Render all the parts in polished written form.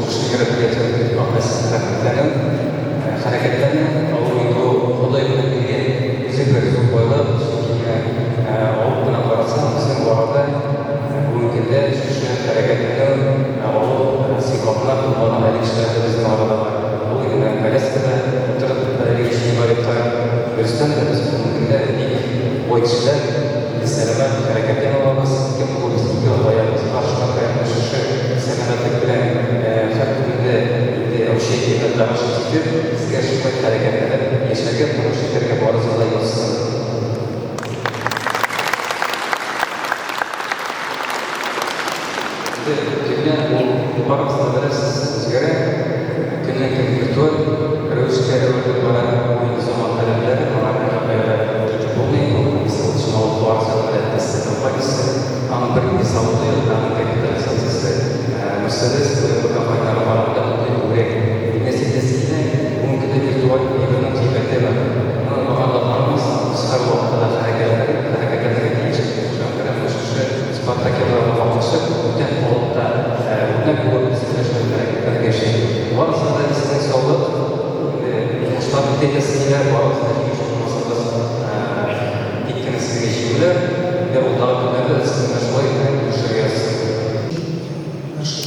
Шушы мероприятие үткәрү рәхмәтләнү, хәрәкәтләнү, авыл инде ул Ходай гына биргән үзе бер зур байлык, чөнки менә алып кына карасаң, безнең арада бүгенге көндә шушы хәрәкәтләнү авыл сыйфатына булмаган әле кешеләр дә безнең арада бар. Ул инде менә коляскада утырып йөрүче инвалидлар. Дөрестән дә, без бүгенге көндә бик бай кешеләр, инде сәламәт, хәрәкәтләнә алабыз. Кем бу без ике аягыбыз бар, шуңа күрә менә шушы сәламәтлек белән һәр көнне инде әүчәйгә дорожить итеп, безгә шулай хәрәкәтләнеп яшәргә, тормыш итәргә барыбызга да язсын. Инде дөнья ул, барыгыз да беләсез, үзгәрә. Көннән-көн виртуаль рәвешкә әверелеп бара. Бу инде заман таләпләре, моңа беркая да китеп булмый. Ул, мисал өчен, алып барсак, менә Tesla компаниясе, аның бернинди заводы юк, аның капитализациясе Mercedes, BMW компанияләренә караганда бөтенләй күбрәк. Нәрсә әйтәсе килә, бүгенге көндә виртуаль әйбернең кыйммәте бар. Моны моңа да карамастан, без һәрвакытта да хәрәкәтләнеп, хәрәкәтләнергә тиеш. Шуңа күрә менә шушы Спартакиадаларга катнашып, бүтән халыкка үрнәк булып, без менә шулай хәрәкәтләргә яшик. Барысына да исәнлек-саулык, инде уңышлар теләйтәсе килә, барыгыз да җиңүче булмасагыз, тик кенә сезгә җиңүләр, инде алдагы көннәрдә дә сезнең белән шулай күрешергә язсын. Наши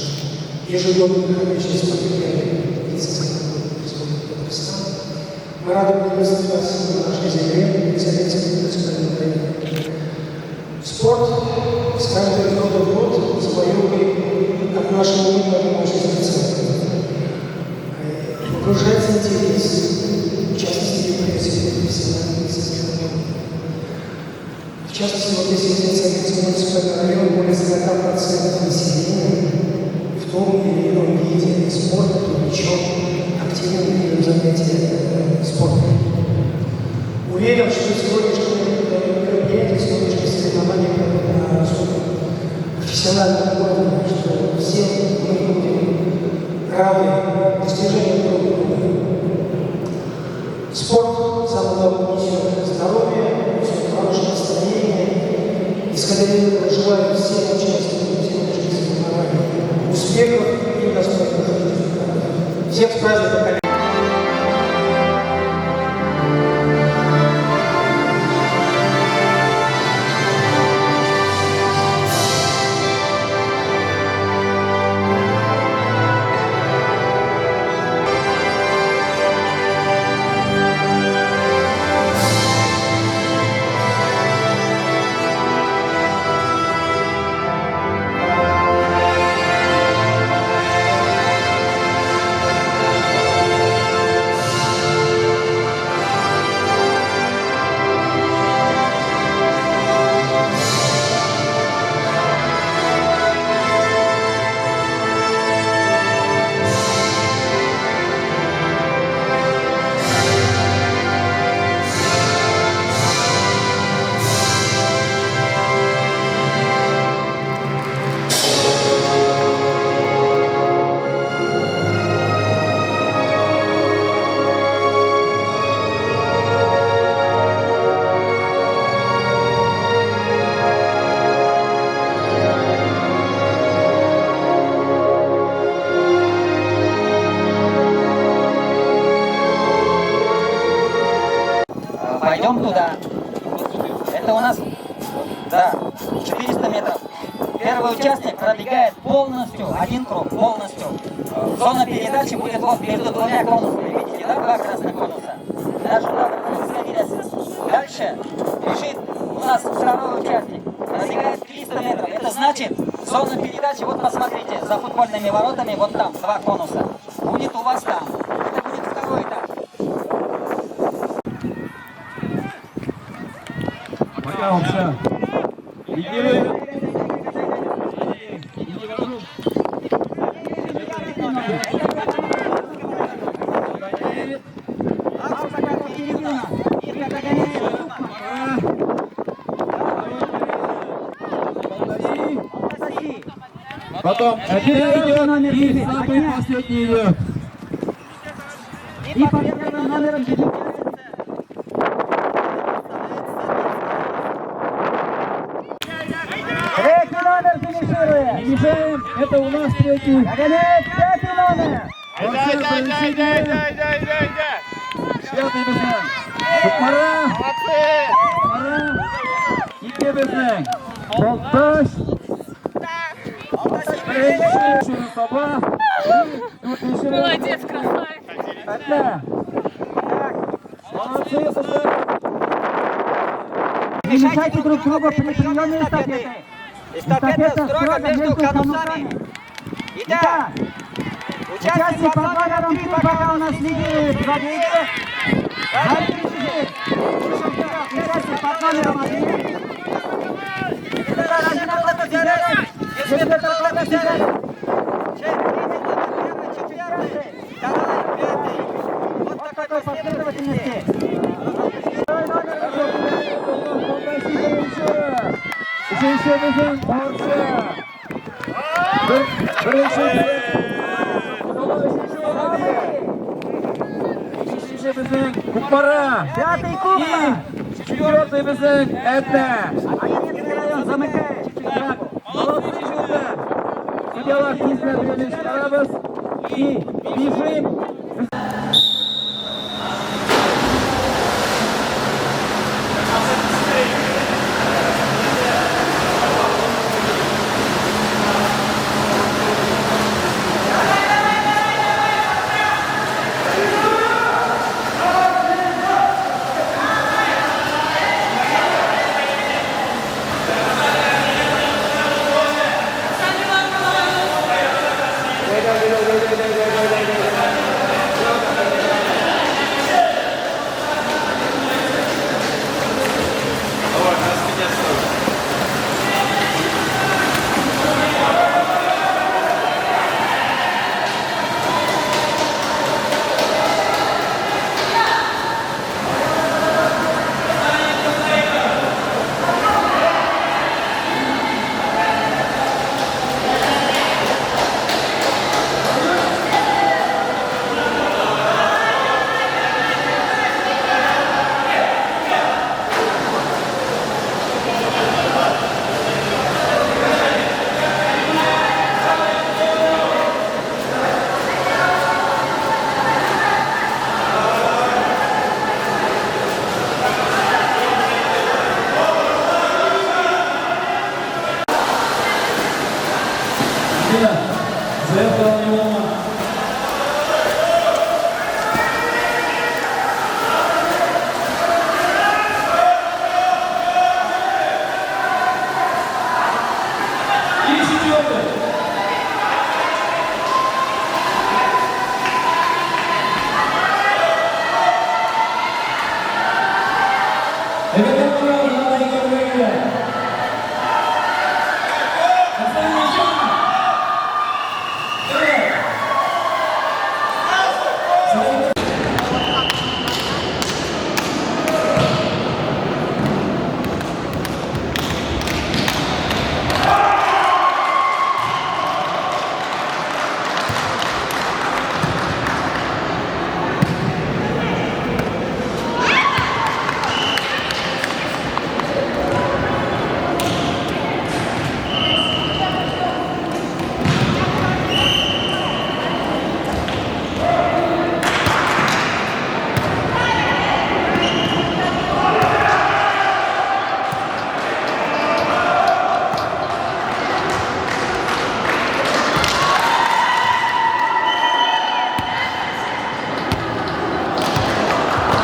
ежегодно проходящие спартакиады медицинской науки Республики Татарстан. Мы рады приветствовать вас на нашей земле, в Советском муниципальном районе. Спорт с каждым года в год завоевывает как наши умы, так и наши сердца. Погружается интерес, в частности, прежде профессиональной медицинской науки. В частности, вот если взять Советский муниципальный район, более 40% населения в том или ином виде спорта привлечен активным занятием спортом. Уверен, что сегодняшнее мероприятие, сегодняшнее соревнование пройдет на профессиональном уровне, что все мы будем рады достижениям друг друга. Спорт, самое главное, несет здоровье, несет хорошее настроение. Исходя из этого, желаю всем участникам сегодняшних соревнований успехов и достойных результатов. Всех с праздником, коллеги! Пойдем туда. Это у нас, да, 400 метров. Первый участник пробегает полностью, один круг, полностью. Зона передачи будет вот между двумя конусами. Видите, да, два красных конуса. Дальше бежит у нас второй участник. Пробегает 300 метров. Это значит, зона передачи, вот посмотрите, за футбольными воротами, вот там, два конуса. Будет у вас там. Это будет второй этап. Пока он сам. Лидирует. Потом один идет и самый последний идет. И под первым номером бежит. Третий номер финиширует. Финишируем. Это у нас третий. Догоняет пятый номер. Беренче Пятый безнең Кукмара. Кукмара. Ике безнең Балтач. Беренче Саба. Дүртенче Молодец, красавец. Әтнә. Молодцы, кызлар. Не мешайте друг другу при приеме эстафеты. Эстафета строго между конусами. Итак, участник под номером 3 пока у нас лидирует два лидера. Участник под номером 1. Вот такой последовательности. Өченче безнең Арча. Беренче Өченче безнең Кукмара. Пятый кубок. Четвертый безнең Әтнә. 11 район замыкает. Так, молодцы, ребята. Судьялар тиздән бирелеш чыгарабыз. И бежим.